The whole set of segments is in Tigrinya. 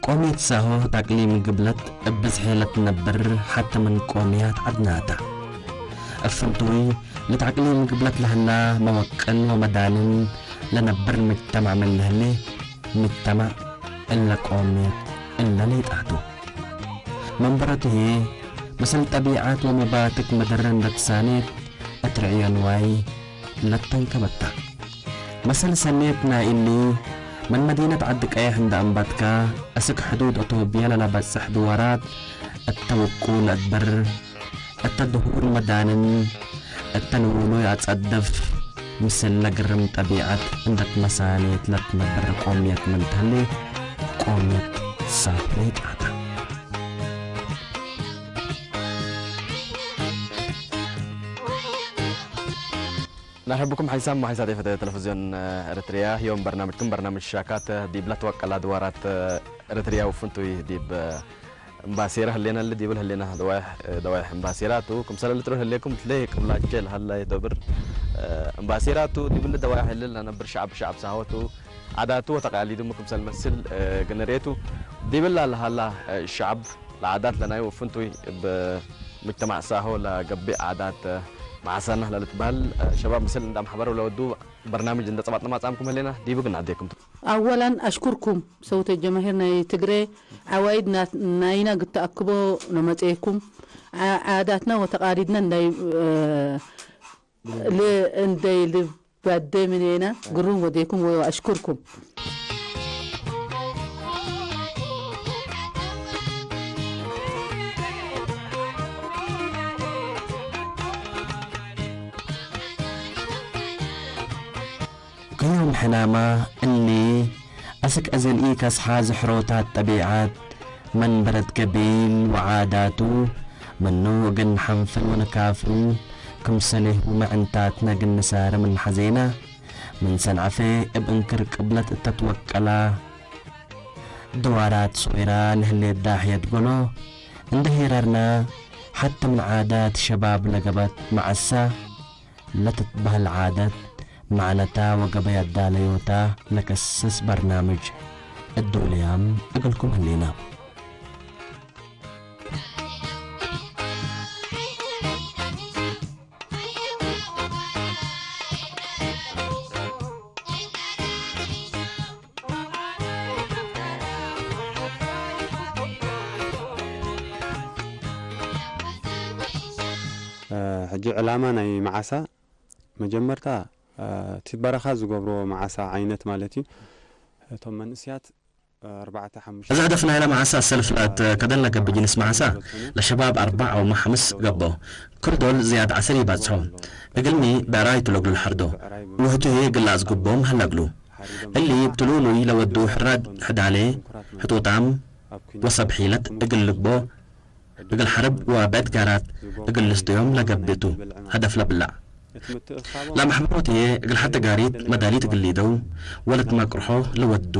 ቆሜት ሳሆ ታቅሊም ግብለት እብዝሒ ለትነብር ሓተምን ቆሜያት ዓድናታ። እፍንቱይ ለታቅሊም ግብለት ለህላ መወቅን ወመዳንን ለነብር ምጅተማዕ ምን ለህሌ ምጅተማዕ እለ ቆሜት እለ ሌጣቱ። መንበረትሄ መሰል ጠቢዓት ወመባትክ ምድር እንደትሳኔት እትርእዮ ንዋይ ለተንከበታ። መሰል ሰኔት ናይ እሊ ምን መዲነት ዓዲ ቀይሕ እንዳ እምባትካ እስክ ሕዱድ እቶብያ ለላበጽሕ ድዋራት እተውቁ ለእድበር እተ ድሁር መዳንን እተ ንውሉይ ኣጸድፍ ምስል ለግርም ጠቢዓት እንደትመሳኔት ለትነብር ቆምየት ምን ተህሌ ቆምየት ሳፍሬ ጣታ። ናርሕብኩም ሓይሳም ሓይሳት ኤፈተ ቴሌቪዝዮን ኤርትርያ ዮም በርናምጅኩም በርናምጅ ሻካት ዲብ ለትወቀላ ድዋራት ኤርትርያ ውፍንቱይ ዲብ እምባሴራ ህሌና ል ዲብል ህሌና ደዋይሕ ደዋይሕ እምባሴራቱ ክምሰለ ልትሮ ህሌኩም ትለይ ቅብላቸ ለሃላ የቶብር እምባሴራቱ ዲብል ደዋይሕ ህልል ለነብር ሸዓብ ሸዓብ ሳሆቱ ዓዳቱ ወተቃሊዱ ክምሰል መስል ግንሬቱ ዲብላ ለሃላ ሸዓብ ለዓዳት ለናይ ውፍንቱይ ብ ምጅተማዕ ሳሆ ለገቢእ ዓዳት መዓሳና ለልትበህል ሸባብ ምስል እንዳ ማሕበር ለወዱ በርናምጅ እንደ ጸባጥና ማጻምኩም ህሌና ዲቡ ግን ኣዴኩም። أولا أشكركم صوت الجماهير ናይ ትግሬ ዓዋይድ ናይና ግተኣክቦ ነመጸየኩም ዓዳትና ወተቃሊድና እንዳይ ል- እንደይ ልባደ ምኔና ግሩም ወዴኩም ወኣሽኩርኩም። ከዮም ሕናማ እሊ ኣስክ ኣዘልኢ ከስሓ ዝሕሮታት ጠቢዓት መንበረት ገቢል ወዓዳቱ ምኑ እግን ሓንፍል ወነካፍል ክምሰሌሁ መዕንታት ነግን ንሳረ ምን ሓዜና ምን ሰንዓፈ እብ እንክር ቅብለት እተትወቀላ ድዋራት ሶይራ ንህሌት ዳሕየት ጎሎ እንደ ሄረርና ሓቲ ምን ዓዳት ሸባብ ለገበት መዓሳ ለትትበህል ዓደት፣ መዕነታ ወገበይ ኣዳለዮታ ለከስስ በርናምጅ እዱልያም እግልኩም ህሌና። ሕጂ ዕላማ ናይ መዓሳ መጀመርታ እቲ በረኻ ዝገብርዎ መዓሳ ዓይነት ማለት እዩ። እቶም መንእስያት ኣርባዕተ ሓሙሽተ እዚ ህደፍ ናይላ መዓሳ ሰልፍላት ከደን ለገብእ ጅንስ መዓሳ ለሸባብ ኣርባዕ ኣውማ ሓምስ ገቦ ክልዶል ዝያድ ዓሰር ይባጽሖ እግልሚ ብዕራይ ትለግሉ ልሐርዶ ውህቱ ህየ ግላጽ ግቦም ሀለግሉ እሊ ብትሉሉይ ለወዱ ሕራድ ሕዳሌ ሕጡጣም ወሰብ ሒለት እግል ልግቦ እግል ሐርብ ወበእድጋራት እግል ልስደዮም ለገብእ ቱ ሀደፍ ለብላዕ። ለአምሐበሮት ህዬ እግል ሐቲ ጋሪት መዳሊት እግል ሊደው ወለትመቅርሖ ለወዱ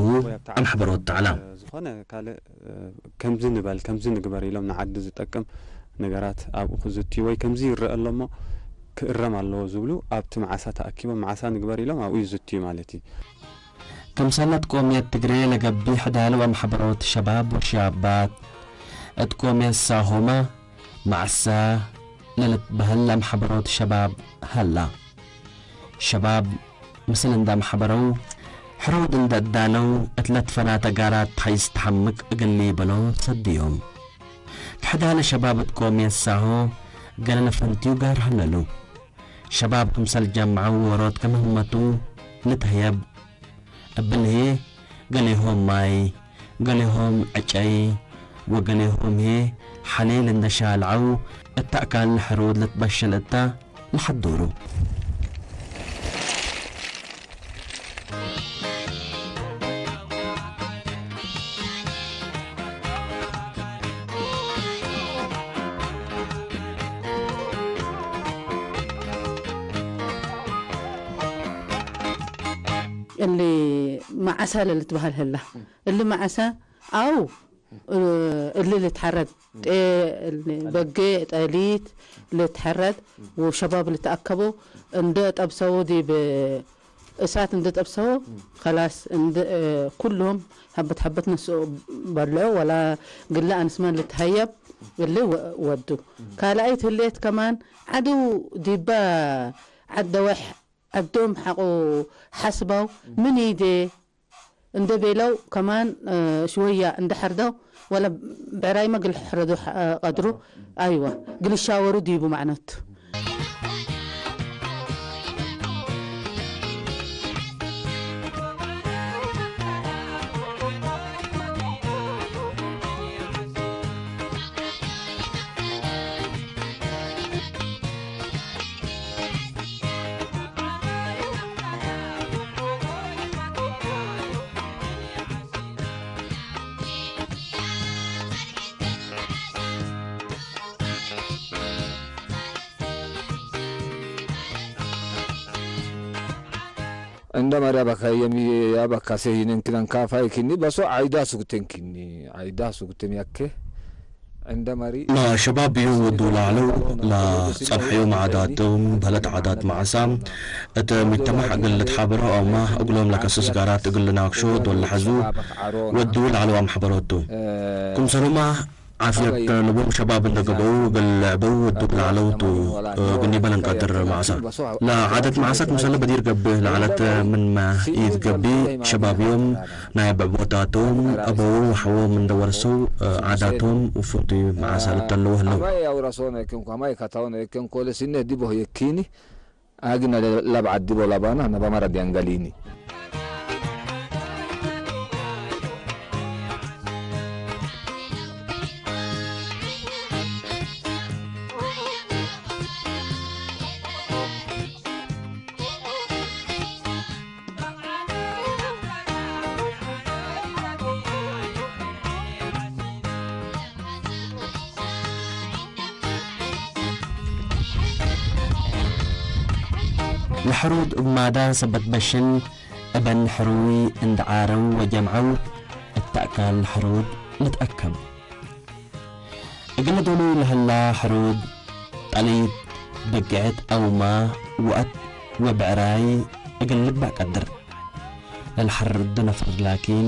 አምሐበሮት ተዐላ። ዝኾነ ካልእ ከምዚ ንበል ከምዚ ንግበር ኢሎም ንዓዲ ዝጠቅም ነገራት ኣብኡ ክዝትዩ ወይ ከምዚ ይረአ ኣሎ እሞ ክእረም ኣለዎ ዝብሉ ኣብቲ መዓሳ ተኣኪቦም መዓሳ ንግበር ኢሎም ኣብኡ ይዝትዩ ማለት እዩ። ክምሰል እት ቆምየት ትግሬ ለገብእ ሕዳለ ወአምሐበሮት ሸባብ ወሽያባት፣ እት ቆምየት ሳሆማ መዐሳ ለልትበህል አምሐበሮት ሸባብ ሀላ። ሸባብ ምስል እንደ አምሐበረው፣ ሕረውድ እንደ እዳለው፣ እት ለትፈናተ ጋራት ተሐይስ ተሐምቅ እግል ሊበሎ ሰድዮም። ከሕዳለ ሸባብ እት ቆምየት ሳሆ ገለ ለፈንትዩ ጋር ሀለሉ። ሸባብ ክምሰል ጀምዐው ዎሮት ከምህመቱ ልትህየብ እብል ህዬ፣ ገሌሆም ማይ፣ ገሌሆም ዕጨይ፣ ወገሌሆም ህዬ ሐሌ ልንደሻ ለዐው። እት አካን ለሕሩድ ልትበሸል እታ ለሐዱሩ። እሊ መዓሳ ለልትበሃል ህላ። እሊ መዓሳ አው እሊ ልትሐረድ ጤ-፣ እሊ በጌ ጠሊት ልትሐረድ ወሸባብ ልትአከቦ እንደ ጠብሰዎ ዲብ እሳት እንደ ጠብሰዎ ከላስ እንደ ኩሎም ሐበት ሐበት ነስኦ በልዖ ወላ ግለ አንስማን ልትሀየብ እሊ ወ-፣ ወዱ። ካልኣይት ህሌት ከማን ዐድው ዲባ ዐደወሕ ዐዶም ሐቆ ሐስባው ምን ኢዴ እንደ ቤለው ከማን ሽወያ እንደ ሐርደው ወለ ብዕራይመ ግል ሕረዱ ቀድሩ አይዋ ግል ሻወሩ ዲቡ ማዕነቱ። እንደ መሪ አበካ የሚ አበካ ሰሂነን ክነን ካፋይ ክኒ በሶ ዓይዳ ሱግተን ክኒ ዓይዳ ሱግተን ያከ እንደ መሪ ለሸባብ ዮም ወዱ ለዐለው ለጸንሐዮም ዓዳቶም በህለት ዓዳት መዓሳ እት ሙጅተማዕ እግል ልትሓበሮ አውማ እግሎም ለከስስ ጋራት እግል ልናክሾ ዶል ለሐዙ ወዱ ለዐለው አምሐበሮቱ። ክምሰሉማ ዓፍየት ለቦም ሸባብ እንደ ገብአው እግል ለዕበው ወዱ ለዐለው ቱ። እግል ኒበል እንቀድር መዓሳ ለዓደት መዓሳ ክምሰለ በዲር ገብእ ለዐለት ምንመ ኢትገብእ ሸባብ ዮም ናይ ብዕቦታቶም አበው ወሐዎም እንደ ወርሰው ዓዳቶም ውፉንቱ መዓሳ ልተለዎ ህለው። አማይ አውረሶነ እክንኮ አማይ ካታውነ እክንኮ ለሲነ ዲቦህ የኪኒ አግነ ለብዓት ዲቦ ለባና ነበመረ ዲያንገሊኒ። ለሕሩድ እብ ማዳ ሰበት በሽል እበን ሕሩይ እንድ ዓረው ወጀምዐው እት አካን ለሕሩድ ልትአከብ። እግል ዶሉይ ለህላ ሕሩድ ጠሊት ብግዕት አውማ ወአት ወብዕራይ እግል ልግባእ ቀድር። ለልሐርድ ነፈር ላኪን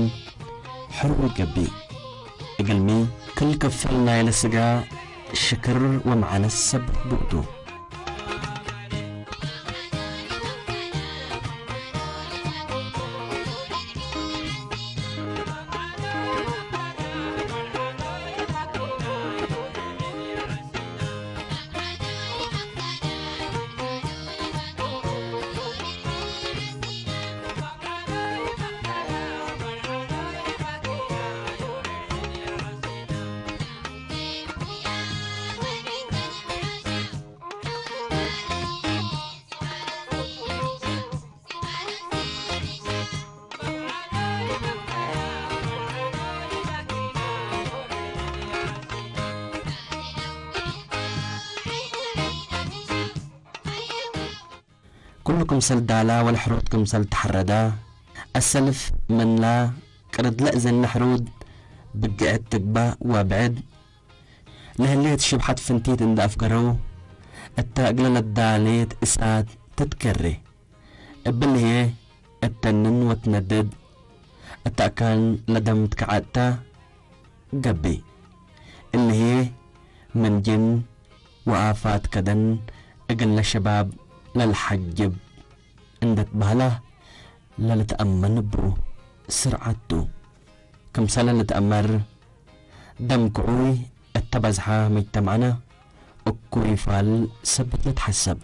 ሕሩይ ገብእ። እግልሚ ክል ክፍል ናይለ ስጋ ሽክር ወመዓነስ ሰብ ብእቱ። ኩሉ ክምሰል ዳላ ወለሕሩድ ክምሰል ተሐረዳ። አሰልፍ ምንላ ቅርድ ለእዘን ለሕሩድ ብግዕት ትግባእ ወአብዕድ ለህሌት ሽብሐት ፍንቲት እንደ አፍገረው እተ እግለ ለዳሌት እሳት ትትከሬ። እብል ህዬ እተንን ወትነድድ እተ አካን ለደም ትከዐት ተ ገብእ። እሊ ህዬ ምን ጅን ወአፋት ከደን እግል ለሸባብ ለልሐጅብ እንደ ትበህለ ለልትአመን እቡ ስርዓት ቱ። ክምሰለ ልትአመር ደም ክዑይ እተ በዝሐ ሙጅተማዕነ እኩይ ፋል ሰበት ልትሐሰብ።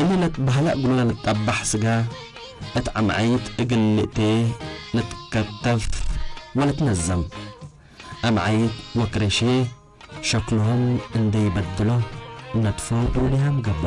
እምነት ባህላ እግሉና ልጣባሕ ስጋ እት ዓምዓይት እግል ልእቴ ልትከተፍ ወልትነዘም። ኣምዓይት ወክረሼ ሸክልሆም እንደይበድሎ ነትፎ ዱልያም ገቦ።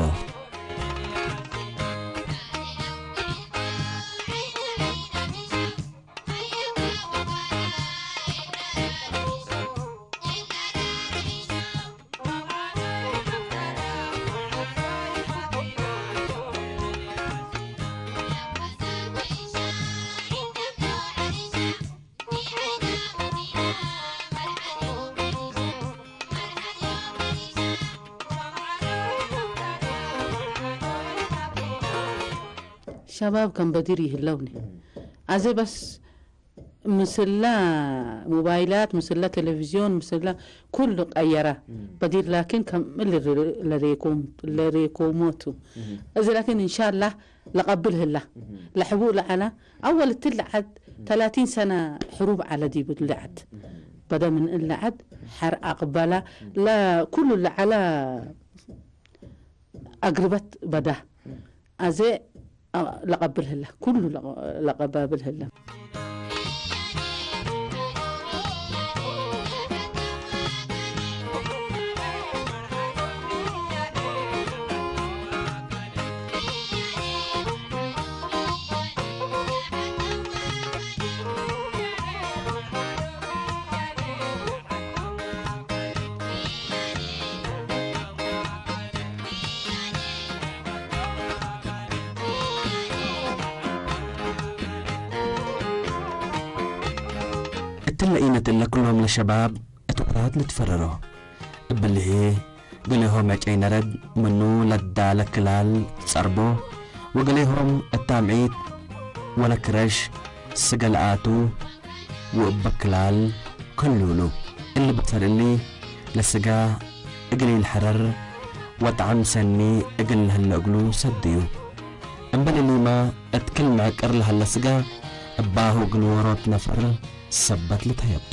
ሸባብ ከም በዲር ይህለውኒ። ኣዜ በስ ምስላ ሞባይላት፣ ምስላ ቴሌቪዝዮን፣ ምስላ ኩሉ ቀየራ። በዲር ላኪን ከም እሊ ለሬኩም ለሬኮሞቱ እዚ ላኪን እንሻላ ለቀብል ህላ ለሕቡ ለዓላ ኣወል ትልዓት ተላቲን ሰና ሕሩብ ዓለ ዲቡ ልዓት በደ ምን እልዓት ሓር ኣቅበላ ለኩሉ ለዓላ ኣግርበት በዳ ኣዜ ለቐብል ህላ ኩሉ ለቐባብል ህላ። እትለ ኢነት እለ ኩሎም ለሸባብ እት ወራት ልትፈረሮ። እብልሄ ገሌሆም ዕጨይ ነረድ ምኑ ለዳለ ክላል ጸርቦ ወገሌሆም እታምዒት ወለክረሽ ስገ ለኣቱ ወእበ ክላል ከሉሉ። እሊ በሰር እሊ ለስጋ እግል ኢልሐረር ወጠዓም ሰኒ እግል ለህለ እግሉ ሰድዩ። እምበል እሊማ እት ክል መዕቅር ለሀለ ስጋ እባሁ እግል ዎሮት ነፈር ሰበት ልትሀየብቱ።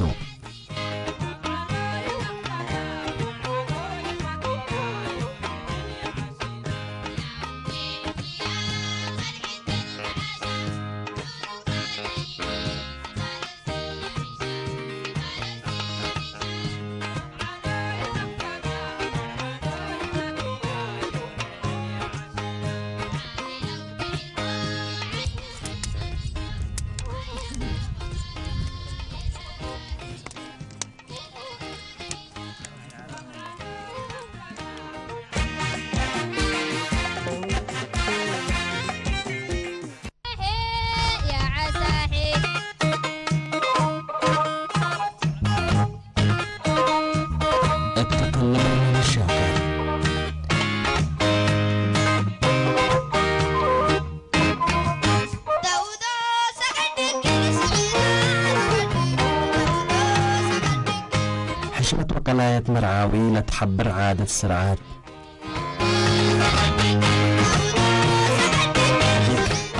ሕሽመት ወቀላየት መርዓዊ ለትሓብር ዓደት ስርዓት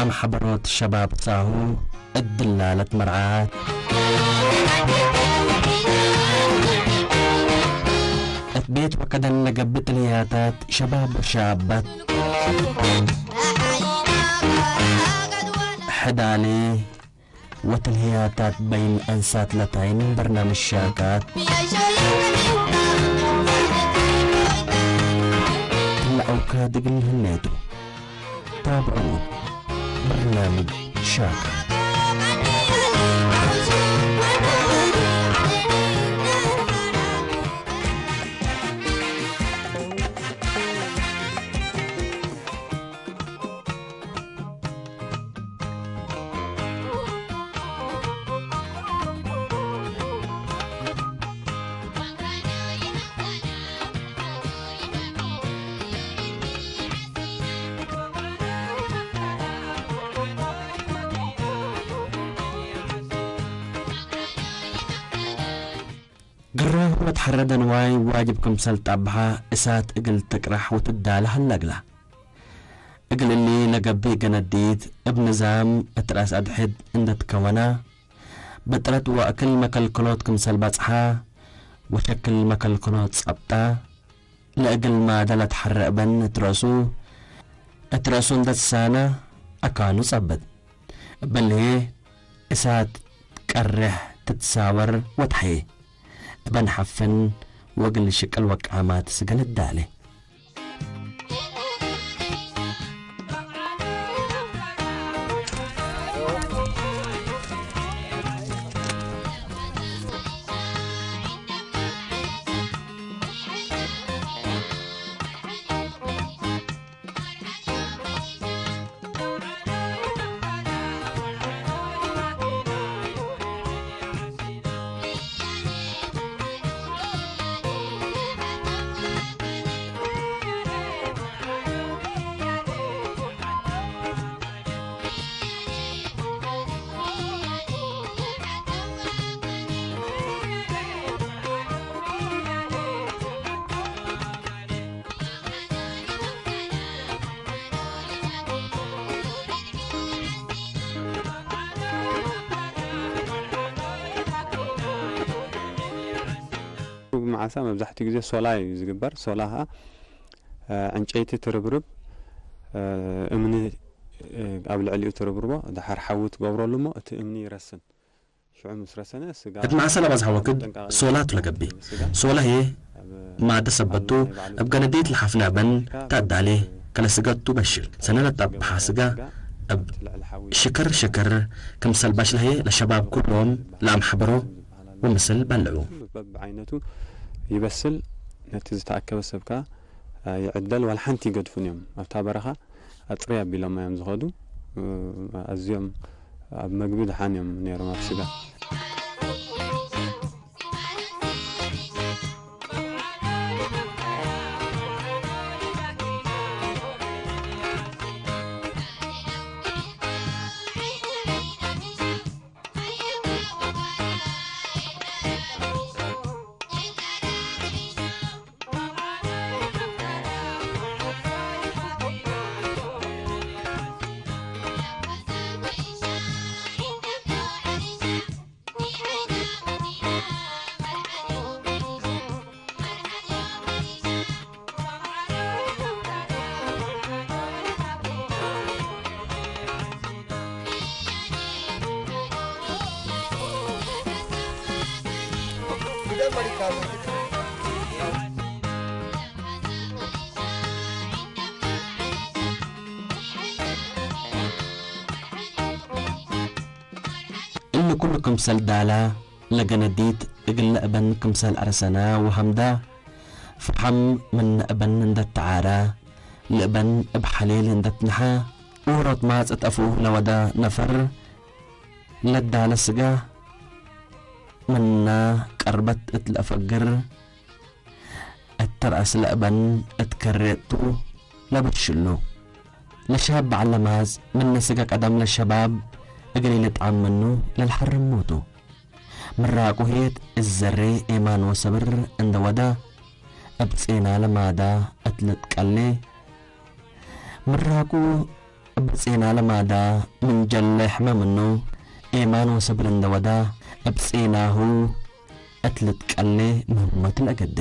ኣምሓበሮት ሸባብ ሳሁ እድላለት መርዓት እት ቤት ወከደን ለገብእ ትልያታት ሸባብ ወሻባት ሕዳሌ ወትልህያታት በይን ኣንሳት ለታይን በርናምጅ ሻካት ትለዐውካ ድግል ህሌቱ ታብዑ በርናምጅ ሻካት። ግራሁ ለትሐረደ ንዋይ ዋጅብ ክምሰል ጣብሓ እሳት እግል ትቅራሕ ወትዳለ ሀላ እግላ። እግል እሊ ለገብእ ገነዲት እብ ንዛም እት ራስ አድሕድ እንደ ትከወና፣ ብጥረት ወእክል መከልክሎት ክምሰል በጽሓ ወሸክል መከልክሎት ጸብጣ፣ ለእግል ማደ ለትሐረ እበን እት ረእሱ፣ እትረሱ እንደ ተሳና ኣካኑ ጸበት። በልሄ እሳት ቀርሕ ትትሳወር ወትሐየ። እበን ሐፈን ወግል ሽቅል ወቃማት ስገን እዳለ። መዓሳ መብዛሕትኡ ግዜ ሶላ እዩ ዝግበር። ሶላ ኸዓ ዕንጨይቲ ትርብርብ፣ እምኒ ኣብ ልዕሊኡ ትርብርቦ፣ ድሓር ሓዊ ትገብረሉ እሞ እቲ እምኒ ይረስን። ሽዑ ምስ ረሰነ ስጋ እት መዓሰል ኣብ ኣዝሓ ወክድ ሶላት ለገብእ። ሶላሄ ማደ ሰበቱ እብ ገነዴት ለሓፍለ እበን ተኣዳሌ ከለ ስገቱ በሽል ሰነለት ኣብ ብሓ ስጋ እብ ሽክር ሽክር ክምሰል ባሽላሄ ለሸባብ ኩሎም ለኣምሓበሮ ወምስል በልዑ። በብዓይነቱ ይበስል። ነቲ ዝተኣከበ ሰብ ከኣ ይዕደል። ዋላ ሓንቲ ይገድፉን እዮም ኣብታ በረኻ። ኣጽርይ ኣቢሎም እዮም ዝኸዱ። ኣዝዮም ኣብ መግቢ ደሓን እዮም ነይሮም ኣብ ስጋ። እሊ ኩሉ ክምሰል ዳላ ለገነዲት እግል ለእበን ክምሰል አርሰና ወሀምዳ ፈሐም ምን እበን እንደተዓራ ለእበን እብ ሐሌል እንደትነሓ ኡሮት ማጽ እት አፉ ለወዳ ነፈር ለዳለ ስጋ ምና ቀርበት እት ለአፈግር እት ተርአስ ለእበን እት ከሬ እቱ ለበሽሉ። ለሻብ በዐል ለማጽ ምነ ስጋ ቀደም ለሸባብ እግል ኢልጥዓም ምኑ ለልሐርም ሞቱ። ምራቁ ሄት እዘሬ ኤማን ወሰብር እንደ ወዳ እብ ጼና ለማዳ እት ልትቀሌ። ምራቁ እብ ጼና ለማዳ ምን ጀሌ ሕመ ምኑ ኤማን ወሰብር እንደ ወዳ እብ ጼናሁ እት ልትቀሌ ምህመት ለአገዴ።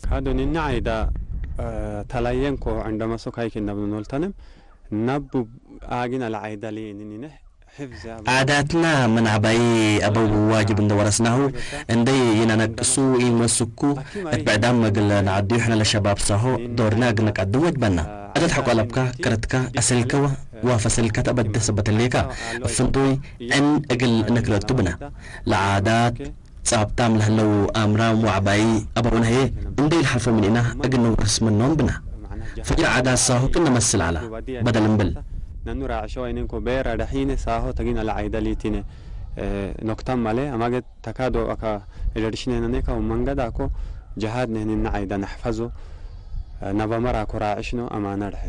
ካዶ ንና ዓይዳ ተላየንኮ ዕንደመሶ ካይክ ነብን ወልተንም ነቡብ ኣጊን ኣልዓይዳ ሊኢንን ይንሕ ሕፍዝ ኣቡ ዓዳትና መናዕባይ ኣበው ዋጅብ እንደወረስናሁ እንደይ ይናነቅሱ ይመስኩ እት ብዕዳም መግል ንዓዲ ይሕነ ለሸባብ ሳሆ ዶርና ግንቃድም ወጅበና። ኣደት ሐቋለብካ ከረትካ ኣሰልከወ ዋፈሰልካ ተበደ ሰበተሌካ ፍንቶይ ዕን እግል ነክለቱ ብና ለዓዳት ጻብጣም ለህለው ኣምራም ዋዕባይ ኣበውነህየ እንደ ይልሓልፎ ምንእና እግል ነውርስ ምኖም ብና። ፈጅር ዓዳት ሳሆ ክንመስል ዓላ በደል እምብል። ነኑ ራዕሾ ኣይነንኮ ቤራ ደሒነ ሳሆ ተጊን ኣላ ዓይዳ ሊቲነ ኖክታም ማለ ኣማገ ተካዶ ኣካ ኤደርሽነ ነኔካ መንገዳ ኮ ጀሃድ ነህንና ዓይዳ ነሕፈዞ ናባመራ ኮ ራዕሽኖ ኣማና ድሐ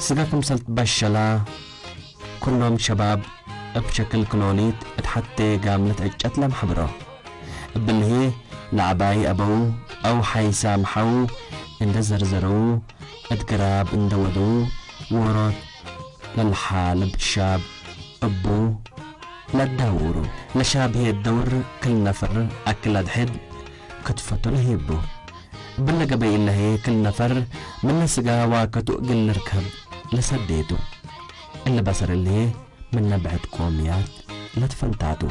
ስጋ ክምሰልት በሸላ ኩሎም ሸባብ እብ ሸክል ክኖኒት እት ሐቴ ጋምለት ዕጨት ለምሐብሮ። እብልሄ ለዐባይ አበው አው ሐይሳም ሐው እንደ ዘርዘረው እት ግራብ እንደ ወደው ዎሮት ለልሓልብ ሻብ እቡ ለዳውሩ። ለሻብ ሄድ ደውር ክል ነፈር አክል አድሕድ ክትፈቱ ለሄቡ። እብለ ገበይ እለሄ ክል ነፈር ምነ ስጋ ዋከቱ እግል ልርከብ ለሰዴቱ። እለ በሰር እልሄ ምነ ብዕድ ቆምያት ለትፈንታቱ።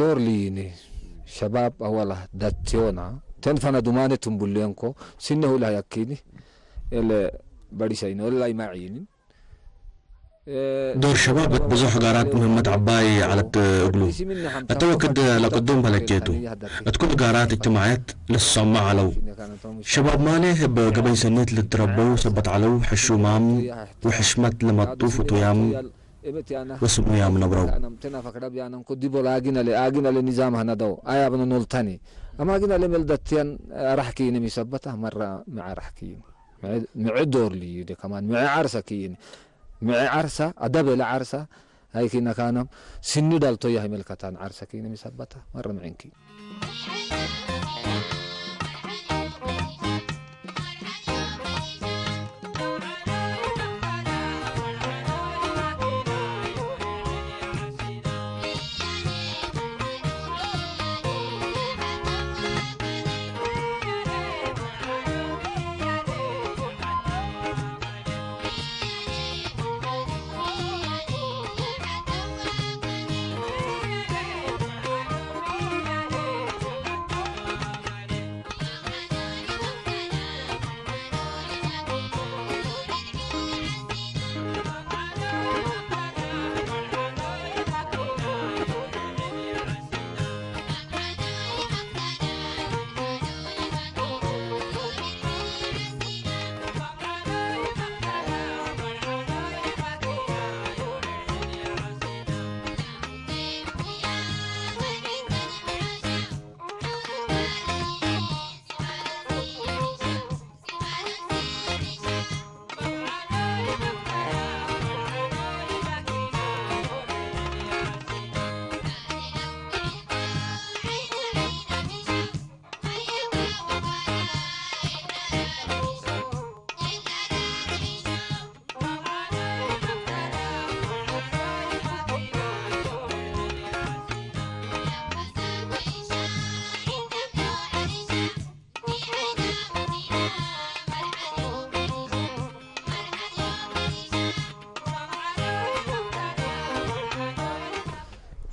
ዶር ሊይኒ ሸባብ ኣዋላ ዳቴዮና ተንፋና ዱማነ ትንቡሌንኮ ሲነሁ ላይ ኣኪኒ ኤለ በሪሰይኖ ኤለ ላይ ማዒኒ ዶር ሸባብ እት ብዙሕ ጋራት ምህመት ዐባይ ዐለት እግሉ። እተ ወክድ ለቅዱም በለቼቱ። እት ኩል ጋራት እጅትማዕየት ልትሰመዕ ዐለው። ሸባብ ማሌ እብ ገበይ ሰኔት ልትረበው ሰበት ዐለው ሕሹማም ወሕሽመት ለመጡ ፍቱያም ወስኑ ያም ነብረው። Kanam tena fakra bianan ko dibola aginale aginale nizam hanadau. Aya bano noltani. Ama aginale meldattian arahki ne misabata marra ma'a arahki. Ma'a dor li de kaman ma'a arsa ki. Ma'a arsa adabela arsa. Ay ki nakanam sinnu dal toya himelkatan arsa ki ne misabata marra ma'inki.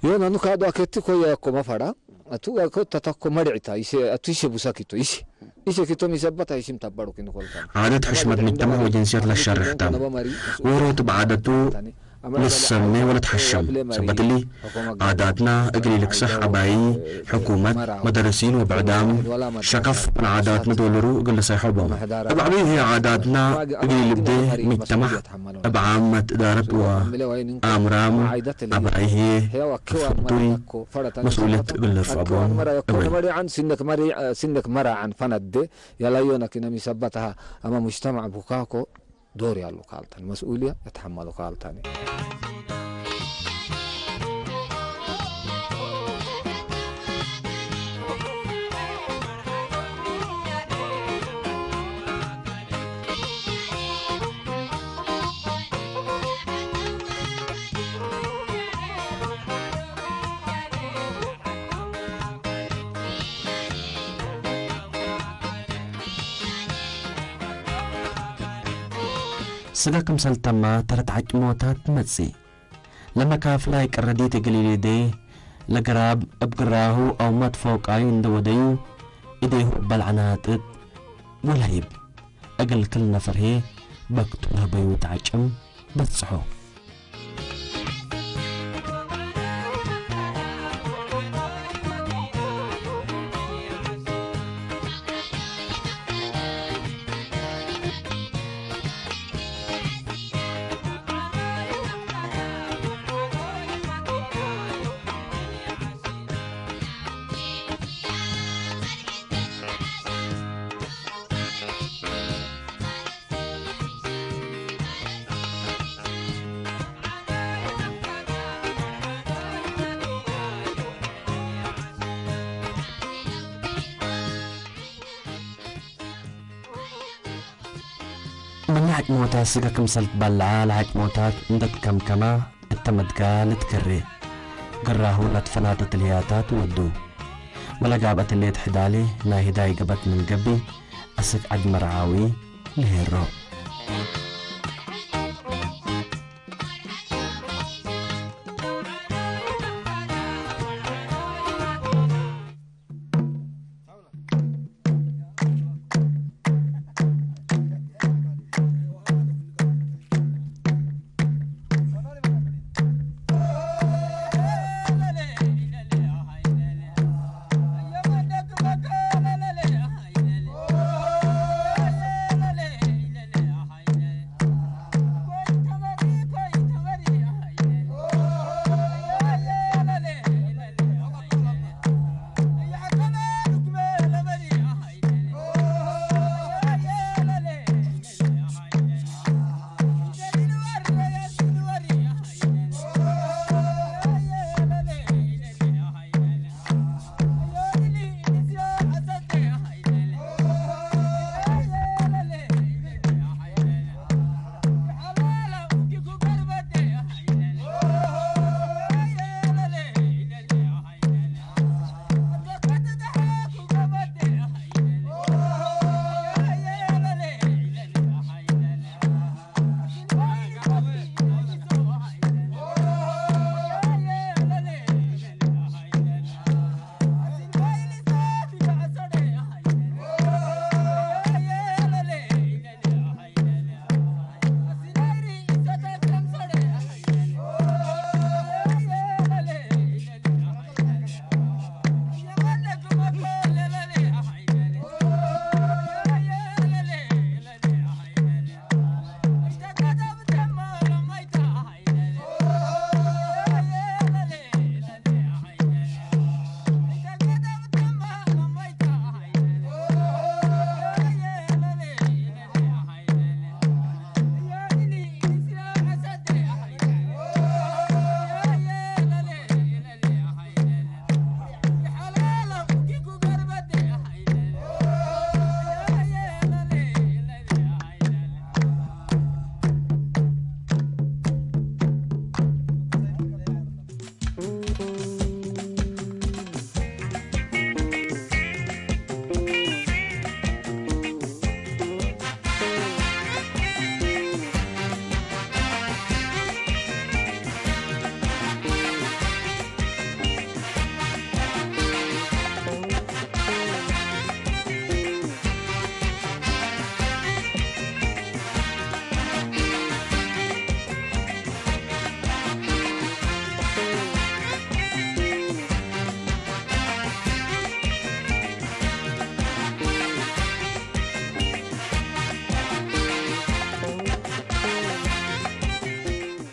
Yona nuka do aketti ko ya ko mafara. Atu ako tatako marita ise atu ise busakito ise. Ise kito misabata isim tabaru kinu kolkan. ዓደት ሕሽመት ምጅተማዕ ወጅንስየት ለሻርሕታ። ወሮት ብዓደቱ ልሰሜ ወለትሐሸም። ሰበትሊ ዓዳትና እግል ልክሳሕ ዓባይ ሕኩመት መደረሲን ወብዕዳም ሸከፍ ምን ዓዳት ንዶልሩ እግል ልሳይሖቦም። እብ ዕብይ ህየ ዓዳትና እግል ልብዴ ምጅተማዕ እብ ዓመት እዳረት ወአምራም ዓባይ ህየ ክፍቱይ መስኡልየት እግል ልርፍዖቦም እብል። Sinek mari an fanadde yalayo na kina mi sabbataha ama mujtama bukako dori allo kaltan mas'uliya yatahammalu kaltani. ስጋ ክምሰል ተማ ተረት ዓጭሞታት ትመጽእ። ለመካፍላይ ቅረዲት እግል ኢሊዴ ለገራብ እብ ግራሁ አው መት ፎቃዩ እንደ ወደዩ እዴሁ እበል ዐናጥጥ ወለህይብ። እግል ክል ነፈር ህዬ በክቱ ለህበዩ ተዓጭም በጽሖ። ምን ለዓጭሞታት ስጋ ክምሰል ትበልዓ ለዓጭሞታት እንደ ትከምከማ እተ መድጋ ልትከሬ። ግራሁ ለትፈናተ ትልህያታት ወዱ። ወለጋብአት ሌት ሕዳሌ ናይ ህዳይ ገበት ምን ገቢ አስክ ዐድ መርዓዊ ልሄሮ።